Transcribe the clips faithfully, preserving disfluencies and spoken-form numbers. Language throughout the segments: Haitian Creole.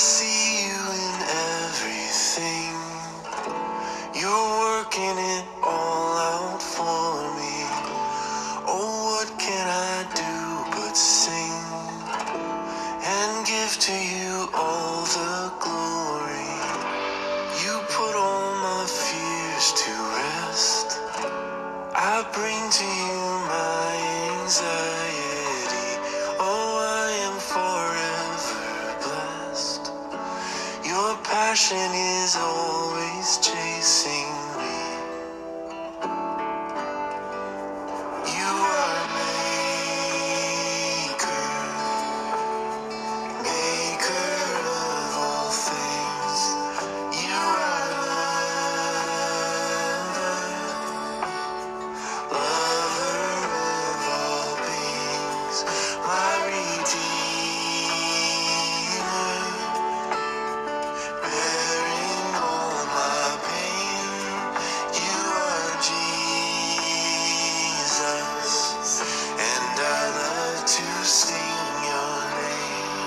See you in everything. You're working it all out for me. Oh, what can I do but sing and give to you all the glory? You put all my fears to rest. I bring to you my anxiety. Oh, I am forever blessed. Your passion is always chasing me. You are maker, maker of all things. You are lover, lover of all beings, my redeemer, bearing all my pain. You are Jesus, and I love to sing your name.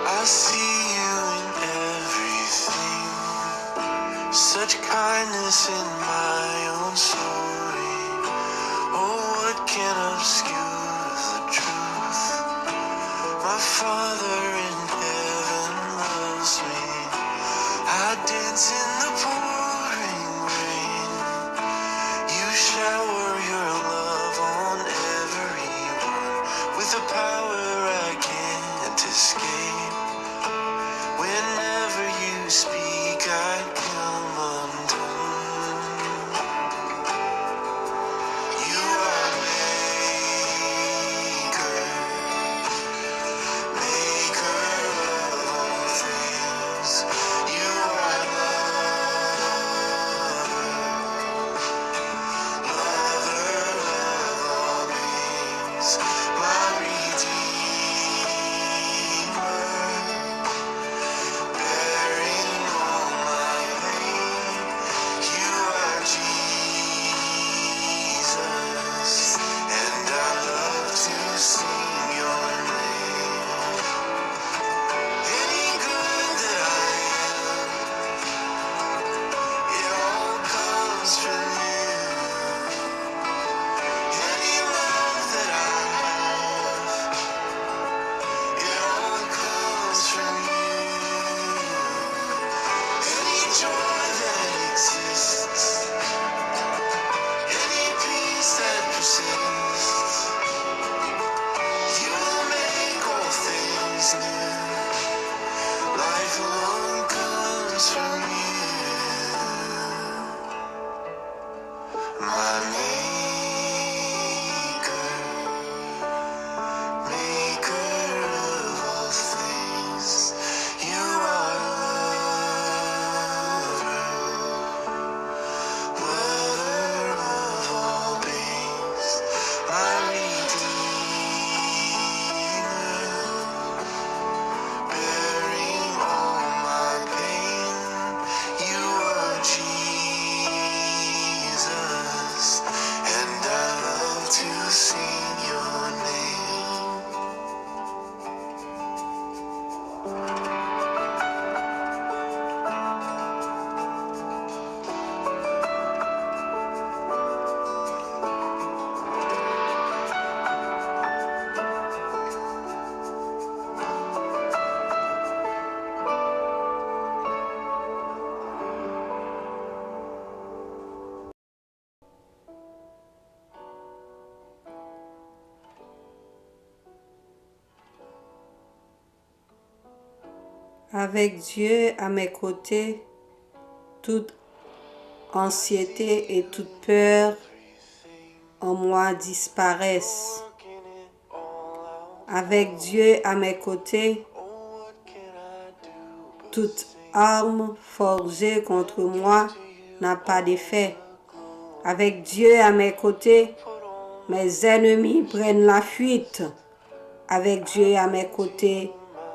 I see you in everything. Such kindness in my own story. Oh, what can obscure the truth? My Father in heaven loves me. I dance in the pouring rain. You shower your love on everyone. With a power I can't escape. Whenever you speak, I come undone. You are maker, maker of all things. You are lover, lover of all beings. My redeemer, bearing all my pain. You are Jesus, and I love to sing your name. Any good that I have, it all comes from you. Any love that I have, it all comes from you. Any joy that exists, any peace that persists, you make all things new. Life alone comes from you. My maker, maker of all things, you are lover, lover of all beings, my redeemer. Bearing all my pain, you are Jesus, and I love to sing your name. Avec Dieu à mes côtés, toute anxiété et toute peur en moi disparaissent. Avec Dieu à mes côtés, toute arme forgée contre moi n'a pas d'effet. Avec Dieu à mes côtés, mes ennemis prennent la fuite. Avec Dieu à mes côtés,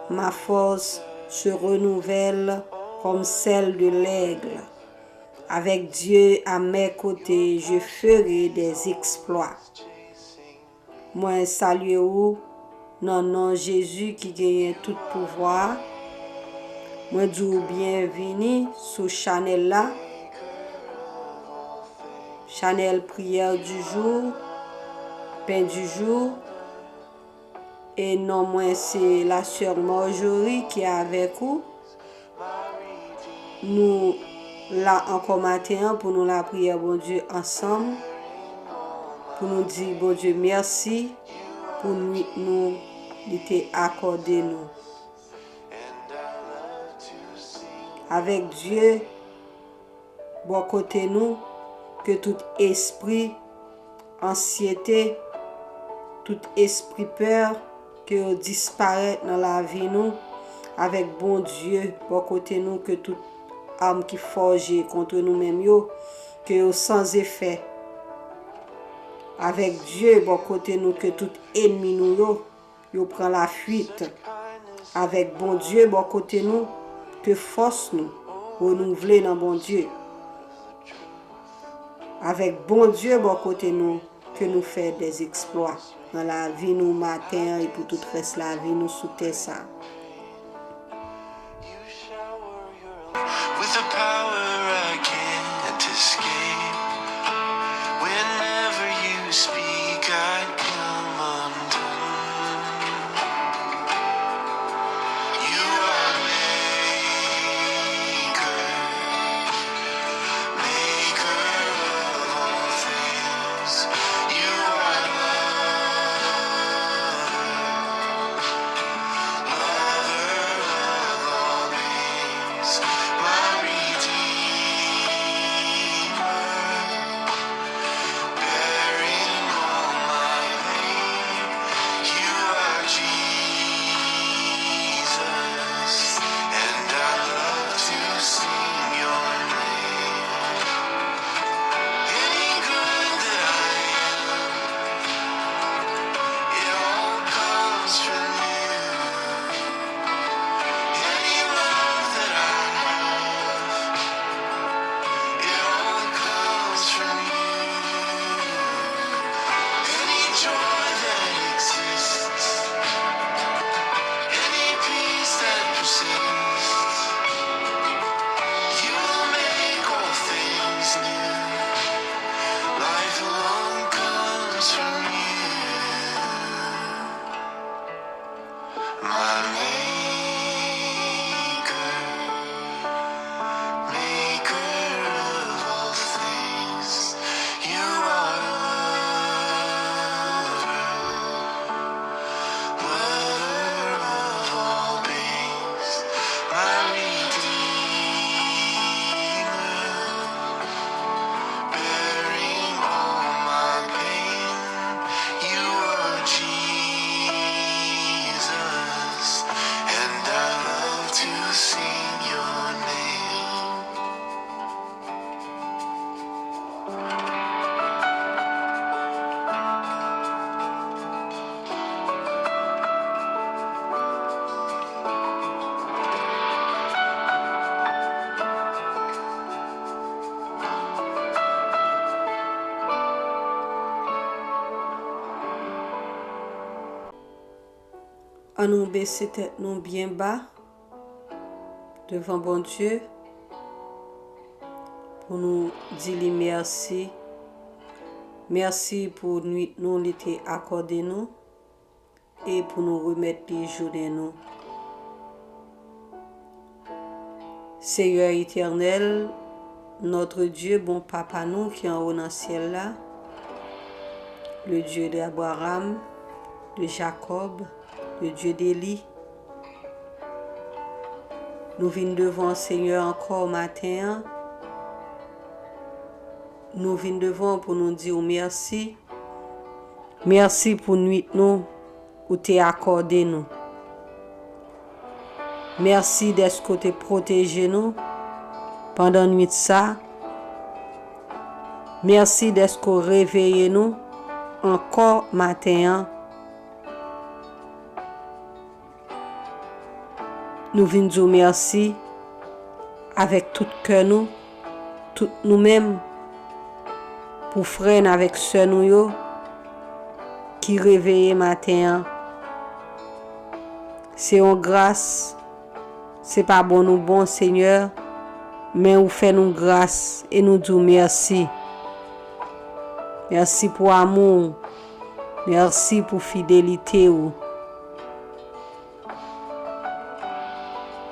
ma force se renouvelle comme celle de l'aigle. Avec Dieu à mes côtés, je ferai des exploits. Mwen salye ou nan non Jezi ki genyen tout pouvwa. Mwen di w byenvini sou chanèl la. Chanèl Prière du jour, Pain du jour. E non mwen se la sè Marjorie ki avèk ou. Nou la ankò maten an pou nou lapriyè Bondye ansanm, pou nou di Bondye mèsi pou nwit nou li te akòde nou. Avèk Dye bò kote nou, ke tout espri ansyete, tout espri pè, ke yo disparèt nan lavi nou, avèk Bondye bò kote nou, ke tout am ki fòje kont nou menm yo, ke yo san efè. Avèk Dye bò kote nou, ke tout ènmi nou yo, yo pran lafwit. Avèk Bondye bò kote nou, ke fòs nou renouvle nan Bondye. Avèk Bondye bò kote nou, ke nou fè dèzeksplwa nan lavi nou maten an epi tout rès lavi nou sou tè sa a. With a power I can't escape. Whenever you speak, I come undone. You are maker, maker of all things. You are lover, lover of all beings. My Redeemer, bearing all my pain. You are Jesus, and I love to sing your name. Any good that I am, it all comes from you. Any love that I have, it all comes from you. Any joy that exists, any peace that persists, you will make all things new. Life alone comes from you. My maker, maker of all things, you are lover, lover of all beings, my Redeemer. Bearing all my pain, you are Jesus, and I love to sing your name. Ann nou bese tèt nou byen ba devan Bondye pou nou di li mèsi. Mèsi pou nwit nou li te akòde nou e pou nou remèt li jounen nou. Seyè Etènèl, notre Dieu, bon Papa nou ki anwo nan syèl la, le Dieu d'Abraham, de Jacob, le Dieu d'Élie, nou vin devan Seyè ankò maten an. Nou vin devan w pou nou di w mèsi. Mèsi pou nwit nou ou te akòde nou. Mèsi dèske w te pwoteje nou pandan nwit sa. Mèsi dèske w reveye nou ankò maten an. Nou vin di w mèsi avèk tout kè nou, tout nou menm, pou frè n avèk sè nou yo ki reveye maten an. Se yon gras, se pa bon nou bon, Senyè, men ou fè nou gras e nou di w mèsi. Mèsi pou amou w, mèsi pou fidelite w.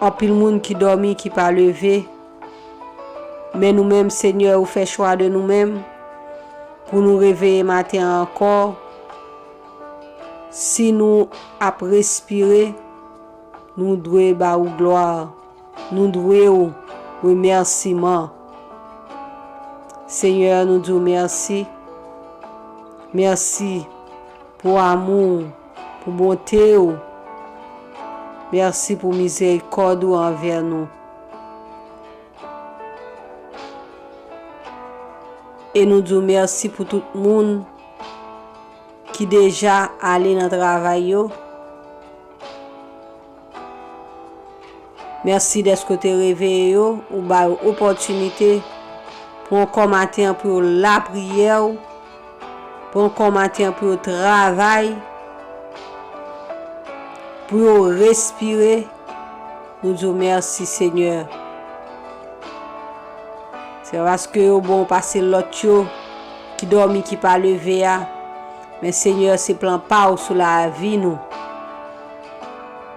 Anpil moun ki dòmi, ki pa leve, men nou menm, Senyè, ou fè chwa de nou menm pou nou reveye maten an ankò. Si nou ap respire, nou dwe ba ou glwa, nou dwe w remèsiman. Senyè, nou di w mèsi. Mèsi pou amou w, pou bonte w. Mèsi pou mizerikòd ou anvè nou. E nou di w mèsi pou tout moun ki deja ale nan travay yo. Mèsi dèske w te reveye yo, ou ba yo opòtinite pou ankò maten an pou yo lapriyè w, pou ankò maten an pou yo travay, pou yo respire. Nou di w mèsi, Senyè. Se pa paske yo bon pase lòt yo ki dòmi, ki pa leve a, men Senyè, se plan pa w sou lavi nou.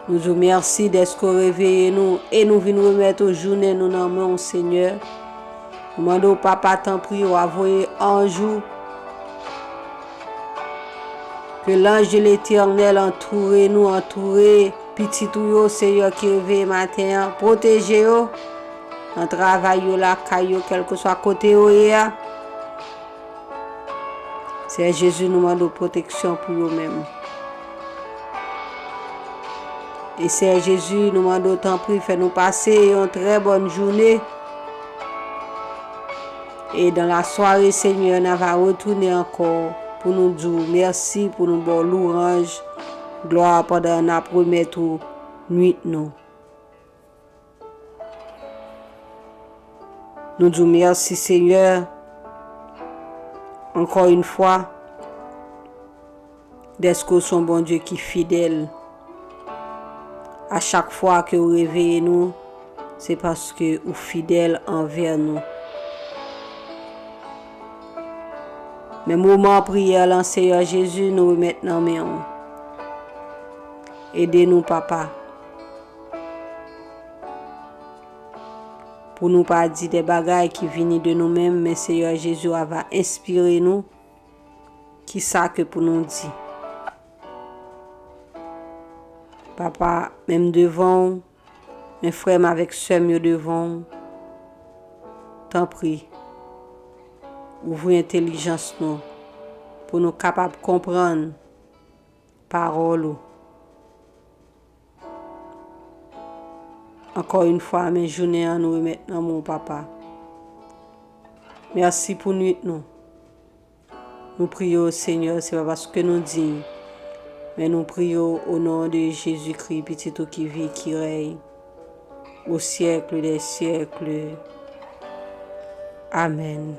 Nou di w mèsi dèske w reveye nou e nou vin remèt ou jounen nou nan men w, Senyè. Nou mande w, Papa, tanpri, w a voye anj ou. Ke lanj de Letènèl antoure nou, antoure pitit ou yo, Senyè, ki reveye maten an. Pwoteje yo nan travay yo, lakay yo, kèlkeswa kote yo ye a. Seyè Jezi, nou mande w pwoteksyon pou yo menm. E Seyè Jezi, nou mande w tanpri, fè nou pase yon trè bòn jounen. E dan la sware, Senyè, n a va retounen ankò pou nou di w mèsi, pou nou ba w louwanj, glwa pandan n ap remèt ou nwit nou. Nou di w mèsi, Senyè, ankò yon fwa, dèske w se yon Bondye ki fidèl. A chak fwa ke w reveye nou, se paske ou fidèl anvè nou. Men moman priyè lan, Seyè Jezi, nou remèt nan men w. Ede nou, Papa, pou nou pa di de bagay ki vini de nou menm, men Seyè Jezi, w a va enspire nou kisa ke pou nou di. Papa, men m devan w, men frè m avèk sè m yo devan w. Tanpri, ouvri entèlijans nou pou nou kapab konprann pawòl ou. Ankò yon fwa, men jounen an nou remèt nan men w, Papa. Mèsi pou nwit nou. Nou priye w, Senyè, se pa paske nou diy, men nou priye w o non de Jezikri, Pitit ou ki viv, ki rèy o syèk dè syèk. Amèn.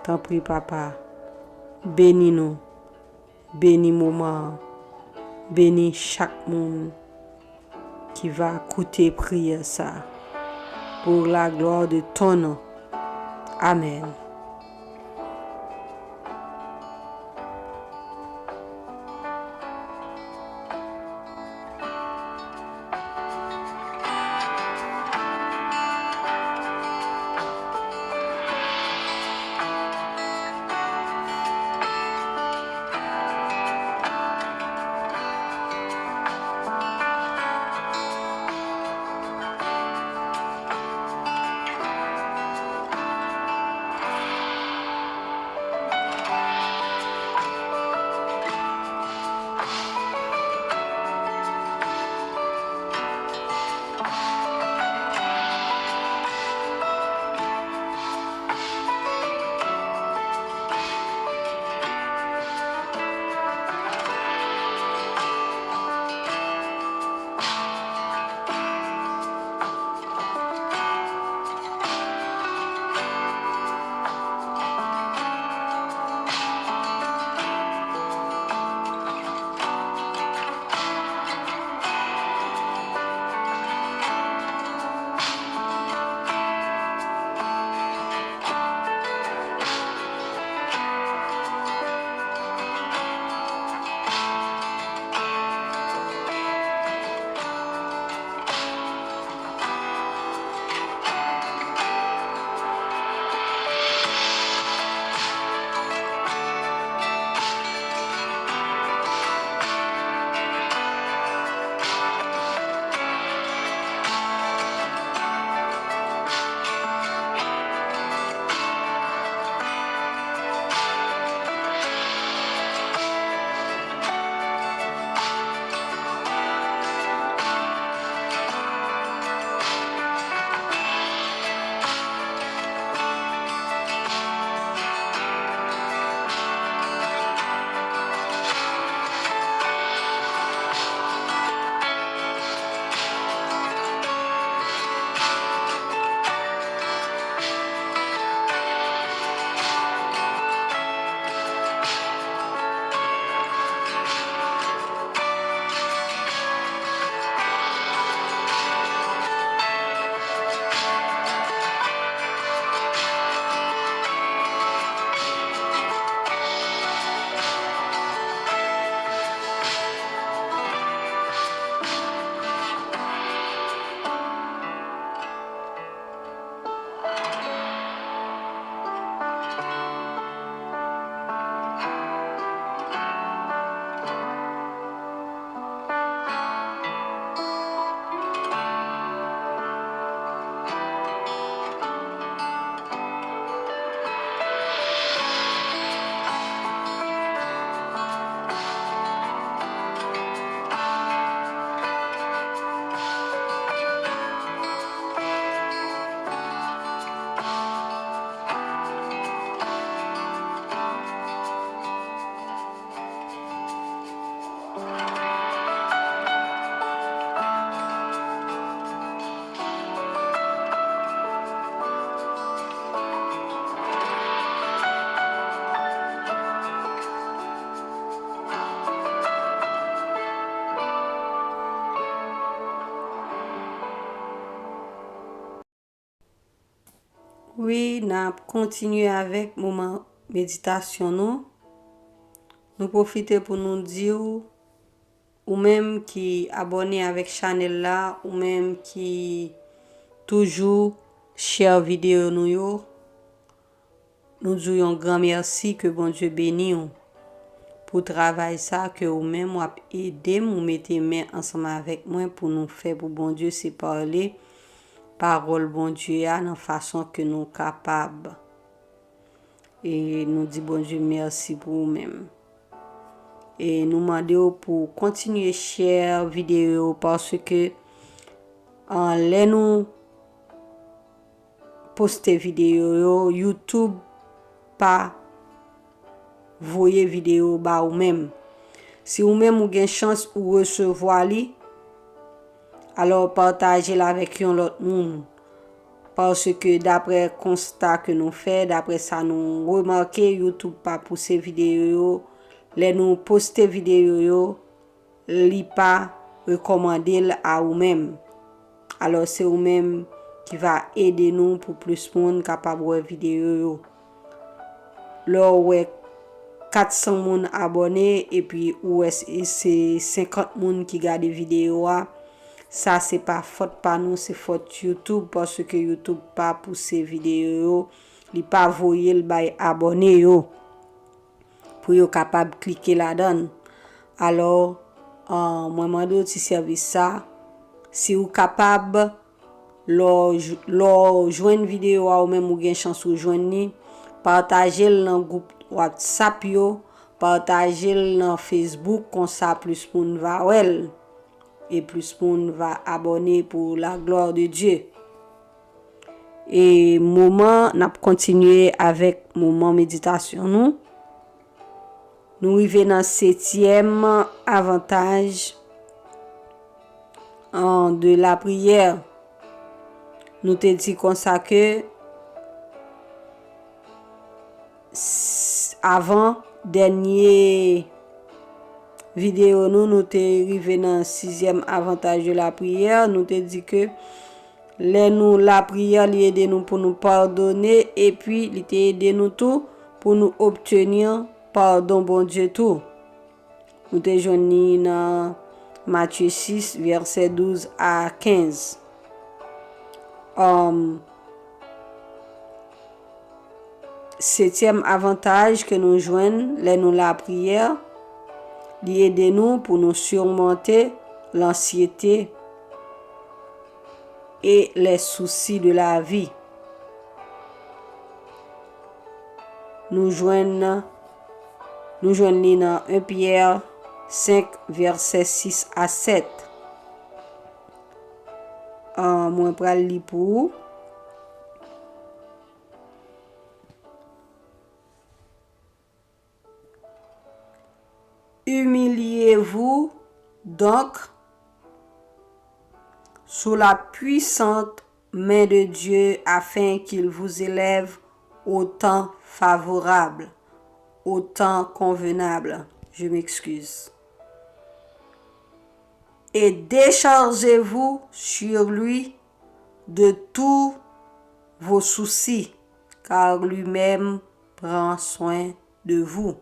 Tanpri, Papa, beni nou. Beni moman an. Beni chak moun ki va koute priyè sa a. Pour la gloire de ton nom. Amèn. Wi, n ap kontinye avèk moman meditasyon nou. Nou pwofite pou nou di w, ou menm ki abòne avèk chanèl la, ou menm ki toujou share videyo nou yo, nou di w yon gran mèsi, ke Bondye beni w pou travay sa, ke ou menm w ap ede m, ou mete men ansanm avèk mwen pou nou fè pou Bondye, se pale pawòl Bondye a nan fason ke nou kapab. E nou di Bondye mèsi pou ou menm. E nou mande w pou kontinye share videyo yo, paske, ah, lè nou poste videyo yo, YouTube pa voye videyo ba ou menm. Si ou menm ou gen chans ou resevwa li, alò pataje l avèk yon lòt moun. Paske daprè konsta ke nou fè, daprè sa nou remake, YouTube pa pouse videyo yo. Lè nou poste videyo yo, li pa rekòmande l a ou menm. Alò, se ou menm ki va ede nou pou plis moun kapab wè videyo yo. Lè w wè kat san moun abòne epi ou wè se, se senkant moun ki gade videyo a, sa se pa fòt pa nou, se fòt YouTube, paske YouTube pa pouse videyo yo, li pa voye l bay abòne yo pou yo kapab klike ladan l. Alò, ah, mwen mande w ti sèvis sa, si w kapab, lè w j-, lè w jwenn videyo a, ou menm ou gen chans ou jwenn li, pataje l nan gwoup WhatsApp yo, pataje l nan Facebook, konsa plis moun va wè l, e plis moun va abòne pour la gloire de Dieu. E moman, n ap kontinye avèk moman meditasyon nou. Nou rive nan setyèm avantaj, an, de la priyè. Nou te di konsa ke s-, avan dènye videyo nou, nou te rive nan sizyèm avantaj de la priyè. Nou te di ke lè nou lapriyè, li ede nou pou nou padone, epi li te ede nou tou pou nou obtenir padon Bondye tou. Nou te jwenn li nan Matye sis, vèsè douz a kenz. Um, setyèm avantaj ke nou jwenn lè nou lapriyè, li ede nou pou nou sirmonte lansyete e les soucis de la vie. Nou jwenn, nou jwenn li nan en Pyè senk, vèsè sis a sèt. Ah, mwen pral li pou ou. Humiliez-vous donc sous la puissante main de Dieu afin qu'il vous élève au temps favorable, au temps convenable. Je m'excuse. Et déchargez-vous sur lui de tous vos soucis, car lui-même prend soin de vous.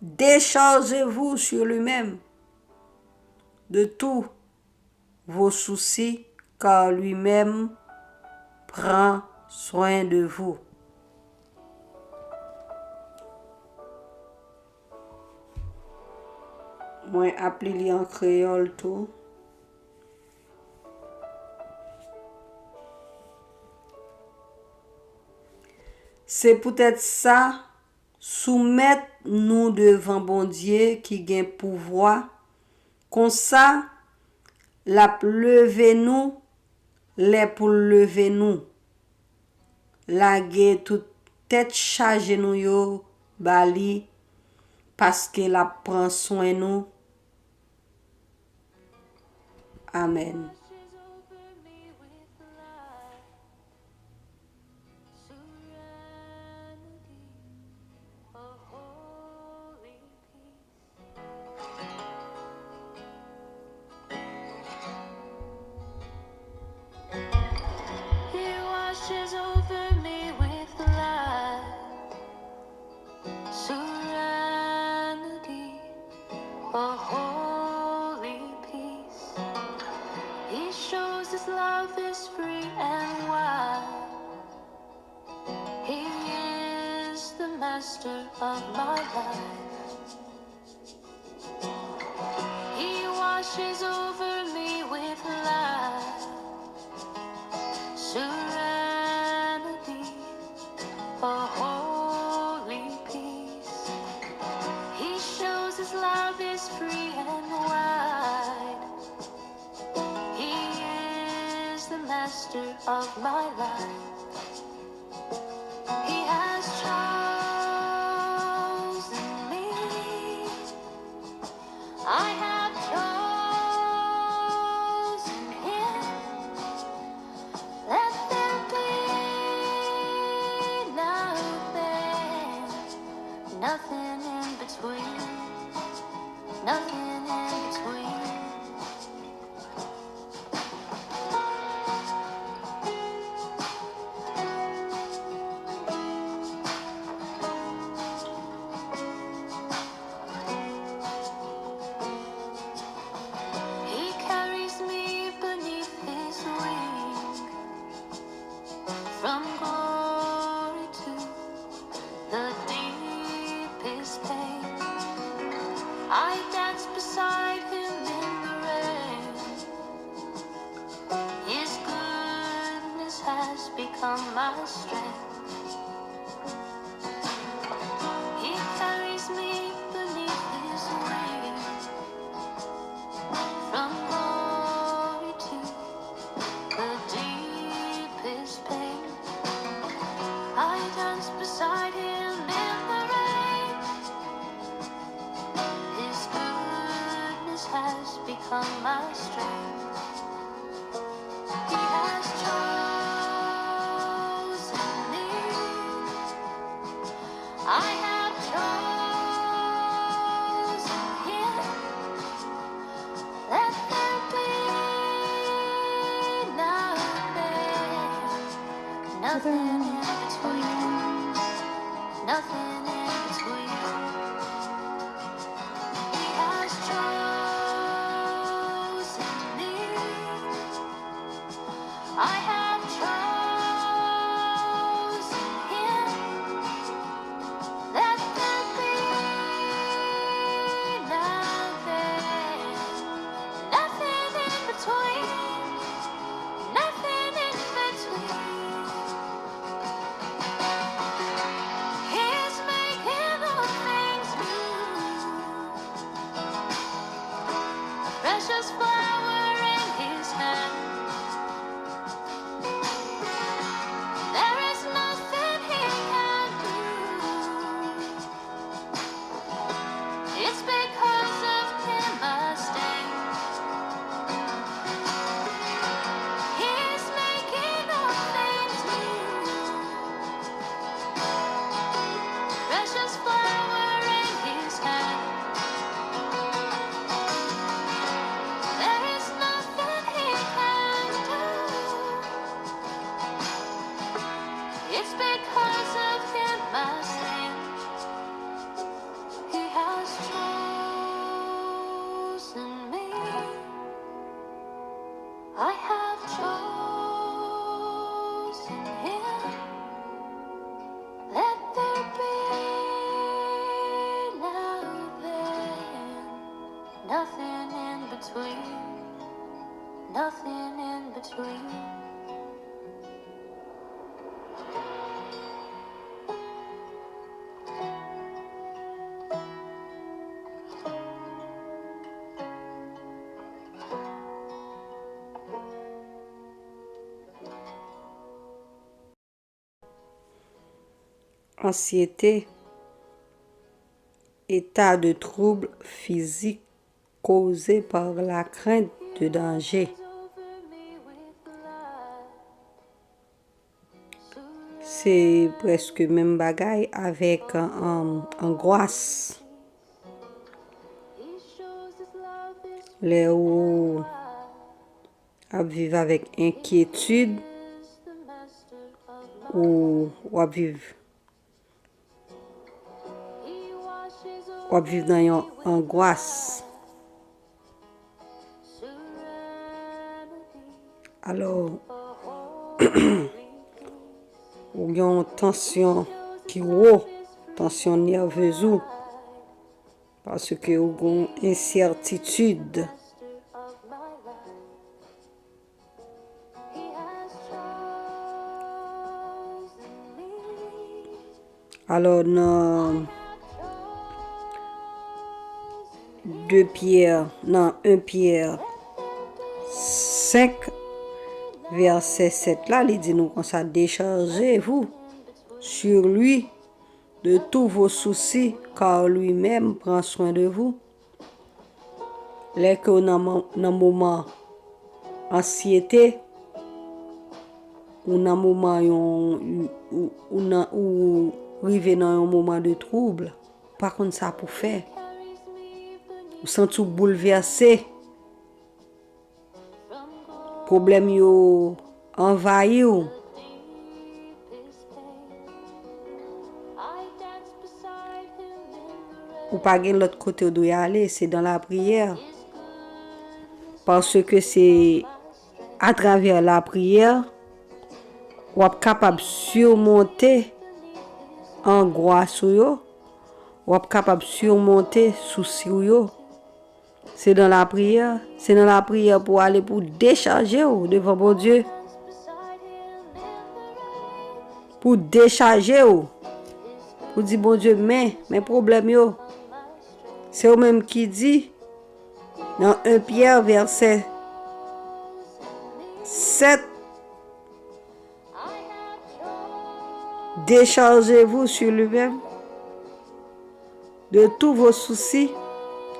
Déchargez-vous sur lui-même de tous vos soucis, car lui-même prend soin de vous. Mwen ap li li an kreyòl tou. Se poutèt sa, soumèt nou devan Bondye ki gen pouvwa, konsa l ap leve nou lè pou l leve nou. Lage tout tèt chaje nou yo ba li, paske l ap pran swen nou. Amèn. Love is free and wild. He is the master of my life. He washes over me with love, serenity, a holy peace. He shows his love is free and wide. He is the master of my life. He has chosen me. I have chosen him. Let there be nothing, nothing in between, nothing in between. He carries me beneath his wing, from glory to the deepest pain. I dance beside him in the rain. His goodness has become my strength. He carries me beneath his wings, from glory to the deepest pain. I dance beside him in the rain. His goodness has become my strength. He has chosen me. I have chosen him. Let there be nothing, nothing in between, nothing in between. He has chosen me. I have chosen him. Let there be nothing, nothing in between, nothing in between. He's making all things new. A precious flower in his hand. There is nothing he can't do. It's because of him I stand. He's making all things new. Precious flower in his hand. There is nothing he can't do. It's because of him I stand. He has chosen me. I have chosen him. Let there be nothing, nothing in between, nothing in between. Ansyete, état de trouble physique causé par la crainte de danger. Se prèske menm bagay avèk, um, angwas. Lè ou ap viv avèk enkyetid, ou w ap viv, w ap viv nan yon angwas. Alò, ou gen yon tansyon ki wo, tansyon nèvez ou, paske ou gen yon ensètitid. Alò, nan de Pyè, nan en Pyè senk, vèsè sèt la, li di nou konsa, déchargez-vous sur lui de tous vos soucis, car lui-même prend soin de vous. Lè ke w nan, nan moman ansyete, ou nan moman yon, ou, ou nan, ou rive nan yon moman de twoub, ou pa konn sa pou fè. Ou santi w boulvèse. Pwoblèm yo anvayi w. Ou pa gen lòt kote w dwe ale, se dan lapriyè. Paske se atravè lapriyè, w ap kapab simonte angwas ou yo, w ap kapab simonte sousi w yo. Se nan lapriyè, se nan lapriyè pou w ale pou w dechaje w devan Bondye. Pou w dechaje w. Pou w di Bondye, men, men pwoblèm yo. Se ou menm ki di, nan en Pyè vèsè sèt, déchargez-vous sur lui-même de tous vos soucis,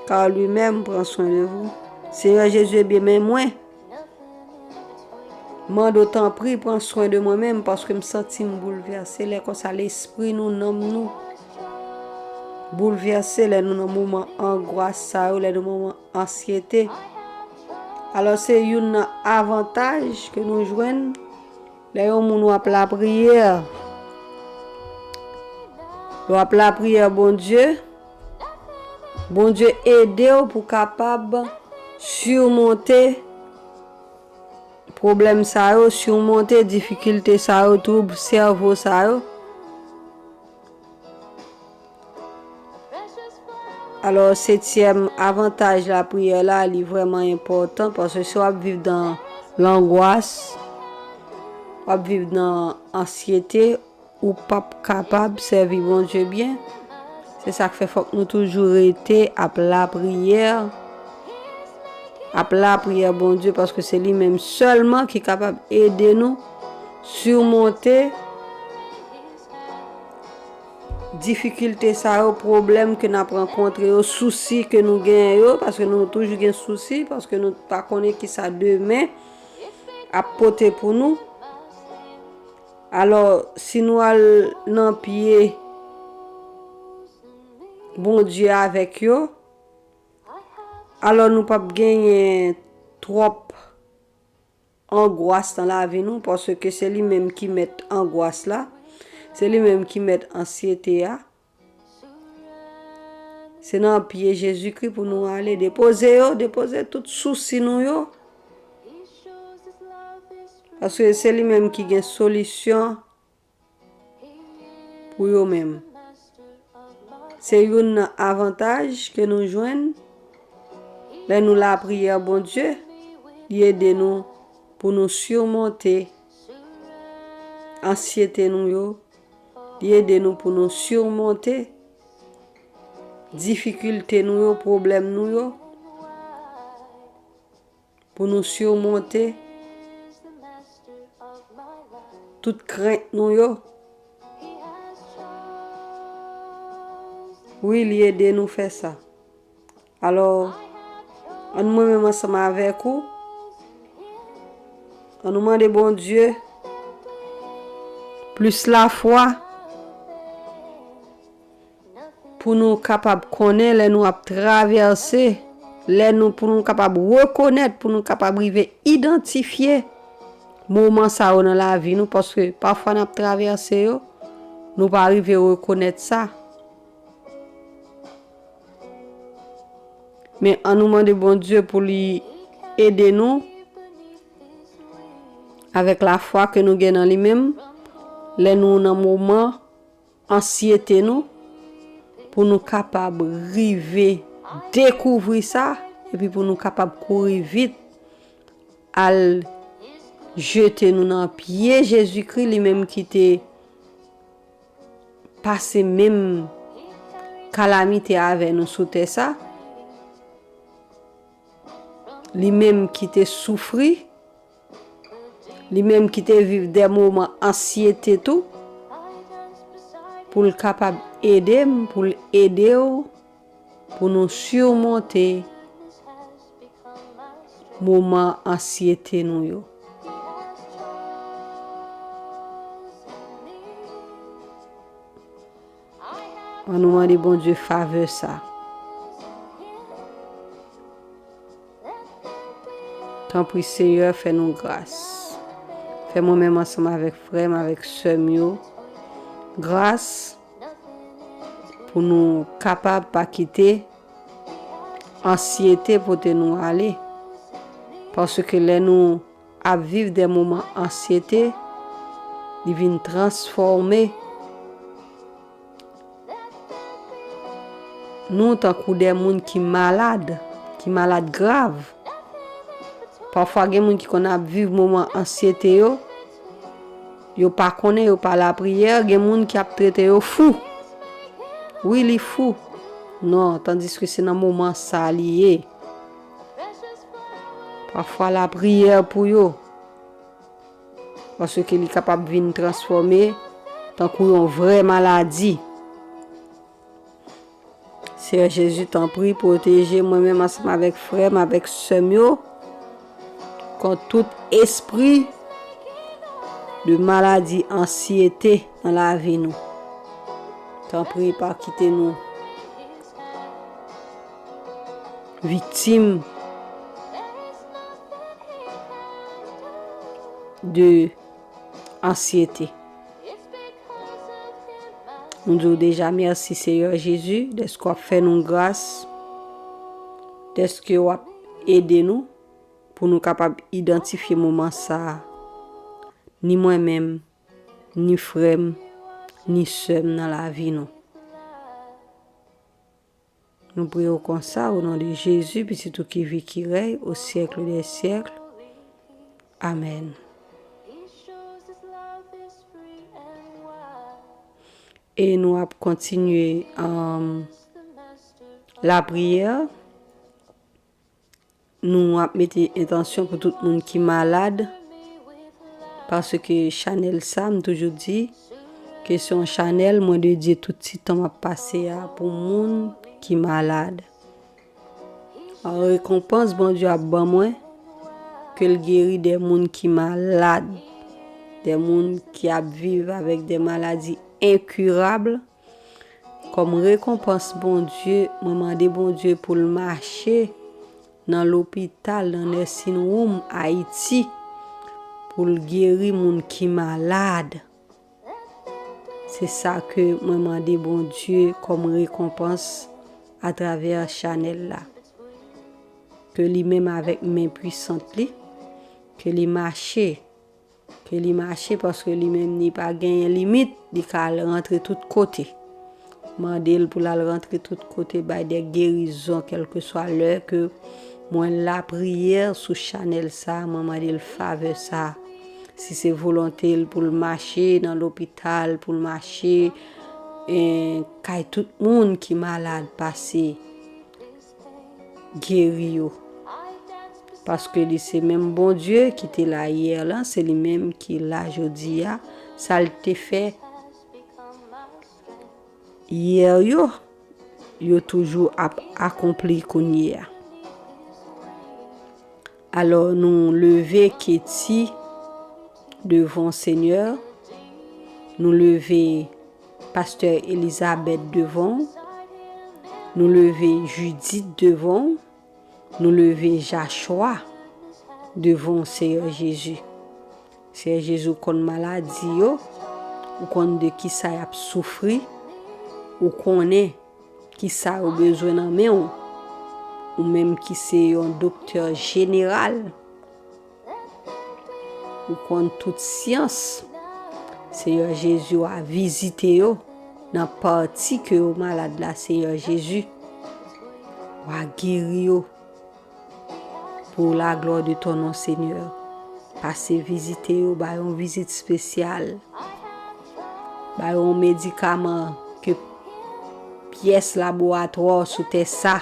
car lui-même prend soin de vous. Seyè Jezi, ebyen, men mwen, mande w tanpri, pran swen de mwen menm, paske m santi m boulvèse. Lè konsa, lespri nou, nanm nou boulvèse, lè nou nan moman angwas sa yo, lè nou moman ansyete. Alò, se youn nan avantaj ke nou jwenn lè yon moun w ap lapriyè. Lè w ap lapriyè Bondye, Bondye ede w pou w kapab simonte pwoblèm sa yo, simonte difikilte sa yo, twoub sèvo sa yo. Alò, setyèm avantaj lapriyè la, li vrèman enpòtan, paske si w ap viv nan langwas, w ap viv nan ansyete, ou p ap kapab sèvi Bondye byen. Se sa k fè fòk nou toujou rete ap lapriyè, ap lapriyè Bondye, paske se li menm sèlman ki kapab ede nou simonte difikilte sa yo, pwoblèm ke n ap rankontre yo, sousi ke nou genyen yo, paske nou toujou gen sousi, paske nou pa konnen kisa demen ap pote pou nou. Alò, si nou al nan pye Bondye avèk yo, alò nou p ap genyen twòp angwas nan lavi nou, paske se li menm ki mèt angwas la, se li menm ki mèt ansyete a. Se nan pye Jezikri pou nou ale. Depoze yo, depoze tout sousi nou yo. Paske se li menm ki gen solisyon pou yo menm. Se youn nan avantaj ke nou jwenn lè nou lapriyè Bondye, li ede nou pou nou simonte ansyete nou yo, li ede nou pou nou simonte difikilte nou yo, pwoblèm nou yo, pou nou simonte tout krent nou yo. Wi, li ede nou fè sa. Alò, ann mwen menm ansanm avèk ou, ann nou mande Bondye plis lafwa pou nou kapab konnen lè nou ap travèse, lè nou, pou nou kapab rekonèt, pou nou kapab rive idantifye moman sa yo nan lavi nou, paske pafwa n ap travèse yo, nou pa rive rekonèt sa. Men ann nou mande Bondye pou li ede nou Avèk lafwa ke nou gen nan li menm, lè nou nan moman ansyete nou, pou nou kapab rive dekouvri sa, epi pou nou kapab kouri vit al jete nou nan pye Jezikri, li menm ki te pase menm kalamite avè nou sou tè sa, li menm ki te soufri, li menm ki te viv de moman ansyete tou, pou l kapab ede m, pou l ede w, pou nou simonte moman ansyete nou yo. Ann nou mande Bondye favè sa. Tanpri, Senyè, fè nou gras. Fè mwen menm ansanm avèk frè m, avèk sè m yo, gras pou nou kapab pa kite ansyete pote nou ale. Paske lè nou ap viv de moman ansyete, li vin transfòme nou tankou de moun ki malad, ki malad grav. Pafwa gen moun ki konn ap viv moman ansyete yo, yo pa konnen, yo pa lapriyè, gen moun ki ap trete yo fou. Wi, li fou. Non, tandiske se nan moman sa li ye. Pafwa lapriyè pou yo. Paske li kapab vin transfòme tankou yon vrè maladi. Seyè Jezi, tanpri, pwoteje mwen menm ansanm avèk frè m, avèk sè m yo, kont tout espri de maladi, ansyete nan lavi nou. Tanpri, pa kite nou viktim de ansyete. Nou di w deja mèsi, Seyè Jezi, dèske w ap fè nou gras, dèske w ap ede nou pou nou kapab idantifye moman sa a. Ni mwen menm, ni frè m, ni sè m nan lavi nou. Nou priye w konsa, o non de Jezi, pitit ou ki viv, ki rèy, o syèk dè syèk. Amèn. E nou ap kontinye, um, lapriyè. Nou ap mete entansyon pou tout moun ki malad, paske chanèl sa, m toujou di ke se yon chanèl mwen dedye tout ti tan m ap pase a pou moun ki malad. An rekonpans Bondye ap ban mwen, ke l geri de moun ki malad, de moun ki ap viv avèk de maladi enkirab. Kòm rekonpans Bondye, mwen mande Bondye pou l mache nan lopital, nan nursing home Ayiti, pou l geri moun ki malad. Se sa ke mwen mande Bondye kòm rekonpans atravè chanèl la. Ke li menm avèk men pwisant li, ke li mache, ke li mache, paske li menm li pa genyen limit, li ka al rantre tout kote. Mande l pou l al rantre tout kote, bay de gerizon, kèlkeswa lè ke mwen lapriyè sou chanèl sa, mwen mande l favè sa. Si se volonte l pou l mache nan lopital, pou l mache, eh, kay tout moun ki malad, pase geri yo. Paske li se menm Bondye ki te la yè lan, se li menm ki la jodi a. Sa l te fè yè yo, yo toujou ap akonpli kounye a. Alò, nou leve Keti devan Senyè, nou leve Pastè Elizabeth devan w, nou leve Judith devan w, nou leve Jachwa devan w, Seyè Jezi. Seyè Jezi, ou konn maladi yo, ou konn de kisa y ap soufri, ou konnen kisa yo bezwen nan men w, ou menm ki se yon doktè jeneral. ou konn tout syans. Senyè Jezi, w a vizite yo nan pati ke yo malad la, Senyè Jezi. W a geri yo. Pour la gloire de ton nom, Senyè. Pase vizite yo, ba yo yon vizit espesyal. Ba yo yon medikaman ke pyès laboratwa sou tè sa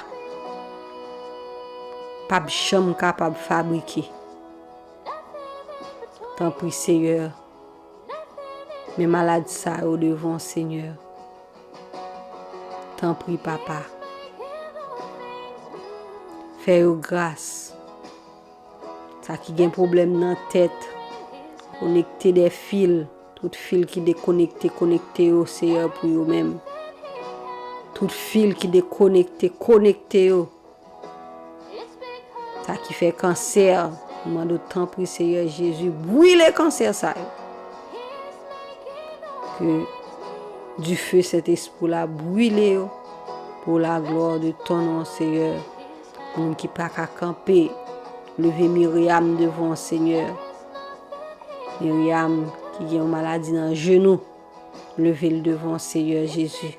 p ap janm kapab fabrike. Tanpri, Senyè, men malad sa yo devan w, Senyè. Tanpri, Papa. Fè yo gras. Sa ki gen pwoblèm nan tèt, konekte de fil, tout fil ki dekonekte, konekte yo, Seyè, pou yo menm. Tout fil ki dekonekte, konekte yo. Sa ki fè kansè, m mande w tanpri, Seyè Jezi, brile kansè sa yo. Ke dife Sentespri la brile yo, pour la gloire de ton nom, Seyè. Moun ki pa ka kanpe, leve Miryam devan w, Seyè. Miryam ki gen yon maladi nan jenou, leve l devan w, Seyè Jezi.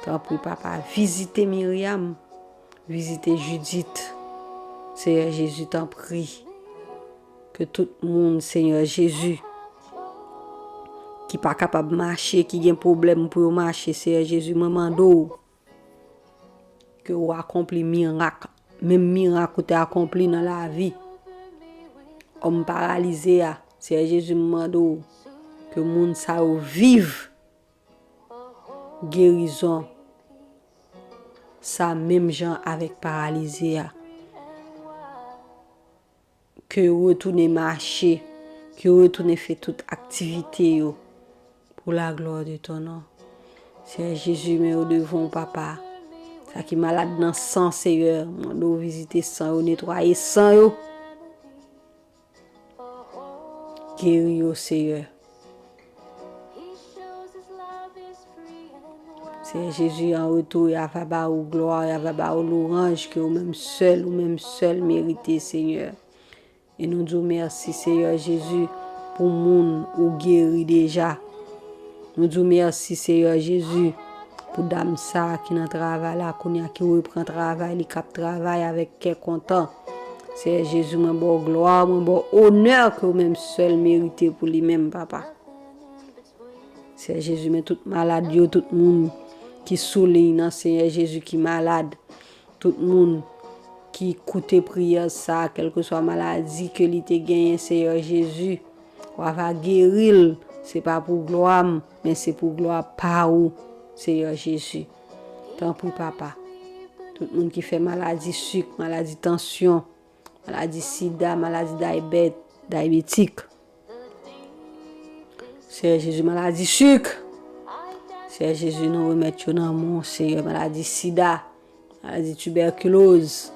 Tanpri, Papa, vizite Miryam. Vizite Judith. Seyè Jezi, tanpri, ke tout moun, Seyè Jezi, ki pa kapab mache, ki gen pwoblèm pou yo mache, Seyè Jezi, mwen mande w ke w akonpli mirak, menm mirak ou te akonpli nan lavi òm paralize a. Seyè Jezi, m mande w ke moun sa yo viv gerizon sa menm jan avèk paralize a. Ke yo retounen mache, ke yo retounen fè tout aktivite yo. Pour la gloire de ton nom. Seyè Jezi, men yo devan w, Papa. Sa ki malad nan san, Seyè, mande w vizite san yo, netwaye san yo. Geri yo, Seyè. Seyè Jezi, an retou, y a va ba ou glwa, y a va ba ou louwanj ke ou menm sèl, ou menm sèl merite, Seyè. E nou di w mèsi, Seyè Jezi, pou moun ou geri deja. Nou di w mèsi, Seyè Jezi, pou dam sa a ki nan travay la kounye a, ki reprann travay li, k ap travay avèk kè kontan. Seyè Jezi, mwen ba w glwa, mwen ba w onè ke ou menm sèl merite pou li menm, Papa. Seyè Jezi, men tout malad yo, tout moun ki sou liy nan, Seyè Jezi, ki malad, tout moun ki koute priyè sa, kèlkeswa maladi ke li te genyen, Seyè Jezi, w a va geri l. Se pa pou glwa m, men se pou glwa pa ou, Seyè Jezi. Tanpri, Papa. Tout moun ki fè maladi sik, maladi tansyon, maladi sida, maladi dayabèt, dayabetik. Seyè Jezi, maladi sik. Seyè Jezi, nou remèt yo nan men w, Seyè. Maladi sida, maladi tibèkiloz.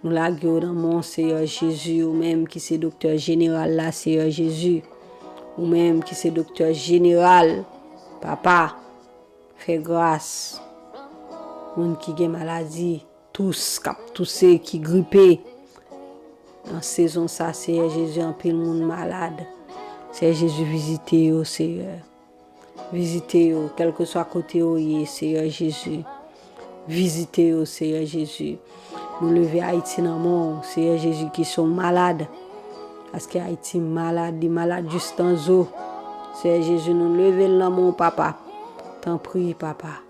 Nou lage yo nan men w, Seyè Jezi, ou menm ki se doktè jeneral la, Seyè Jezi. Ou menm ki se doktè jeneral, Papa, fè gras. Moun ki gen maladi tous, k ap touse, ki gripe. Nan sezon sa, Seyè Jezi, anpil moun malad. Seyè Jezi, vizite yo, Seyè. Vizite yo, kèlkeswa kote yo ye, Seyè Jezi. Vizite yo, Seyè Jezi. Nou leve Ayiti nan men w, Seyè Jezi, ki se yon malad. Paske Ayiti malad, li malad jis nan zo. Seyè Jezi, nou leve l nan men w, Papa. Tanpri, Papa.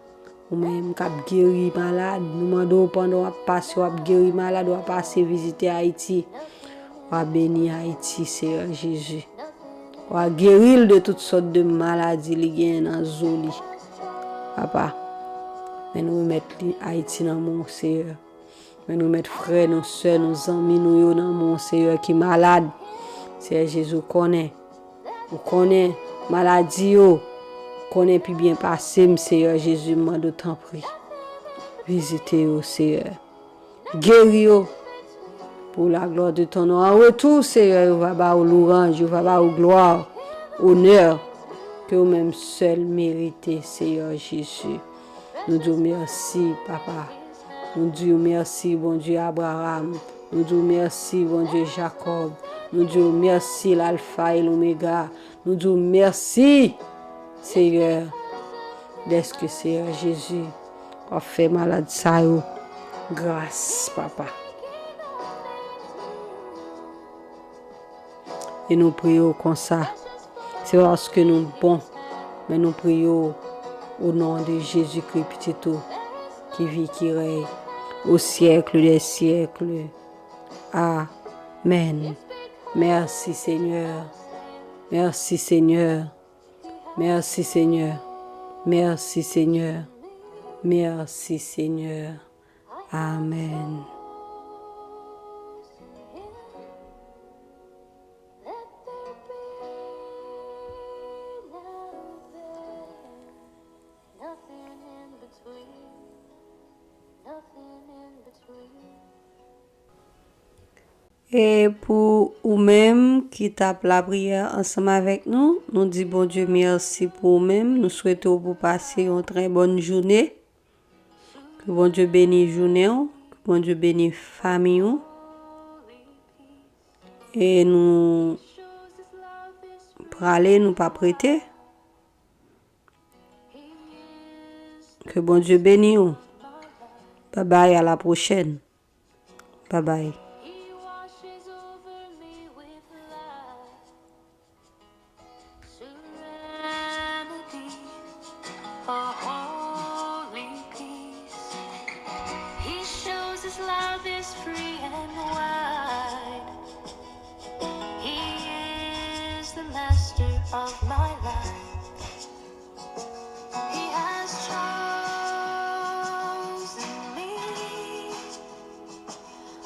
Ou menm k ap geri malad, nou mande w pandan w ap pase, w ap geri malad, w a pase vizite Ayiti. W a beni Ayiti, Seyè Jezi. W a geri l de tout sòt de maladi li genyen nan zo li. Papa, men nou remèt li Ayiti nan men w, Seyè. Men nou remèt frè nou, sè nou, zanmi nou yo nan men w, Seyè, ki malad. Seyè Jezi, ou konnen. Ou konnen maladi yo. Ou konnen pi byen pase m, Seyè Jezi, m mande w tanpri. Vizite yo, Seyè. Geri yo. Pour la gloire de ton nom. An retou, Seyè, yo va ba ou louwanj, yo va ba ou glwa, onè ke ou menm sèl merite, Seyè Jezi. Nou di w mèsi, Papa. Nou di w mèsi, Bondye Abraram. Nou di w mèsi, Bondye Jakòb. Nou di w mèsi, Lalfa e Lomega. Nou di w mèsi, Seyè, dèske Seyè Jezi w ap fè malad sa yo gras, Papa. E nou priye w konsa. Se pa paske nou bon, men nou priye w o non de Jezikri, Pitit ou, ki viv, ki rèy, au siècle des siècles. Amèn. Mèsi, Senyè. Mèsi, Senyè. Mèsi, Senyè. Mèsi, Senyè. Mèsi, Senyè. Amèn. E pou ou menm ki t ap lapriyè ansanm avèk nou, nou di Bondye mèsi pou ou menm. Nou swete w pou pase yon trè bòn jounen. Ke Bondye beni jounen w, ke Bondye beni fanmi w. E nou prale, nou p ap rete. Ke Bondye beni w. Babay, a la pwochèn. Babay. Serenity, a holy peace. He shows his love is free and wide. He is the master of my life. He has chosen me.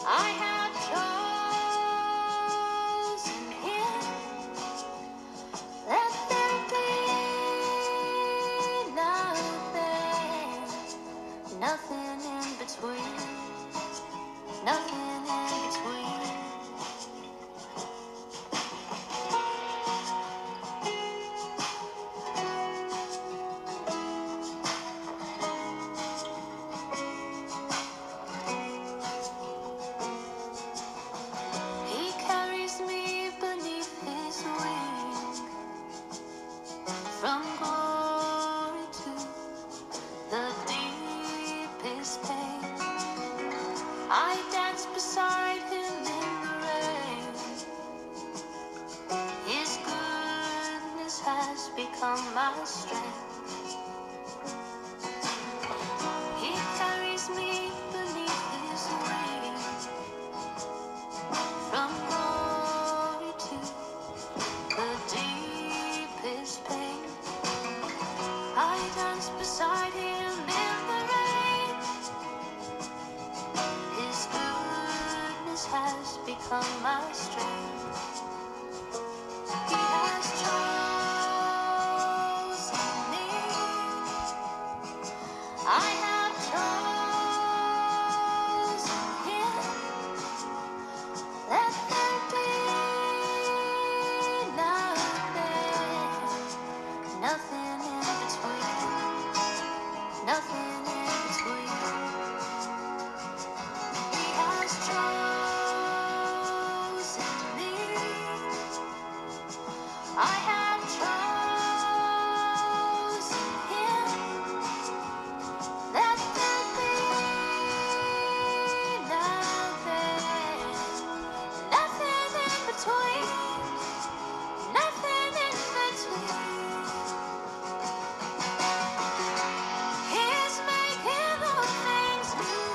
I have chosen him. Let there be nothing, nothing in between, nothing in between. He carries me beneath his wing, from glory to the deepest pain. I dance beside him in the rain. His goodness has become my strength. He carries me beneath his wings, from glory to the deepest pain. I dance beside him in the rain. His goodness has become my strength. He has chosen me. I have chosen him. Let there be nothing, nothing in between, nothing in between. He has chosen me. I have chosen him. Let there be nothing, nothing in between, nothing in between. He's making all things new.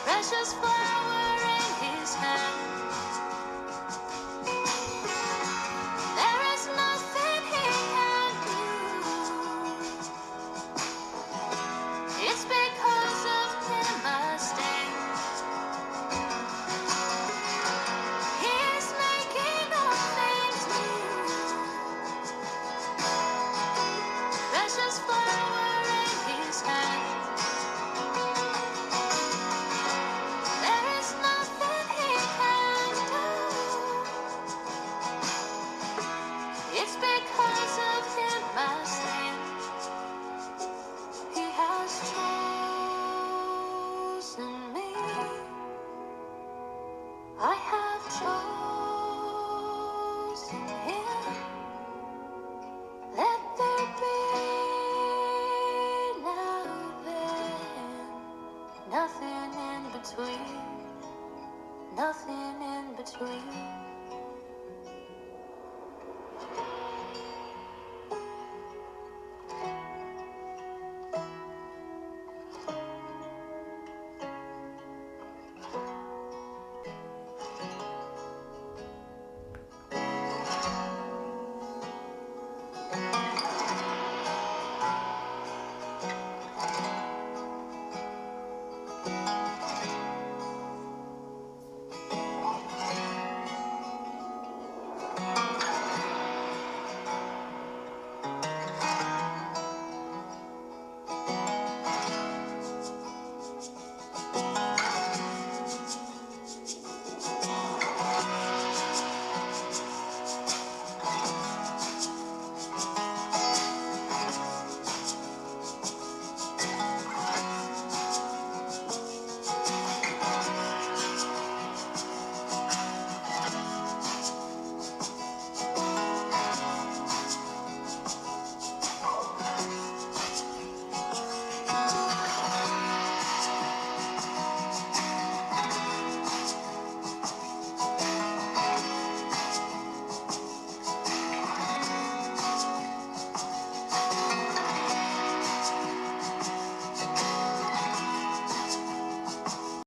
Precious flower in his hand. There is nothing he can't do. It's because of him I stand. He's making all things new. Precious flower in his hand. between, nothing in between.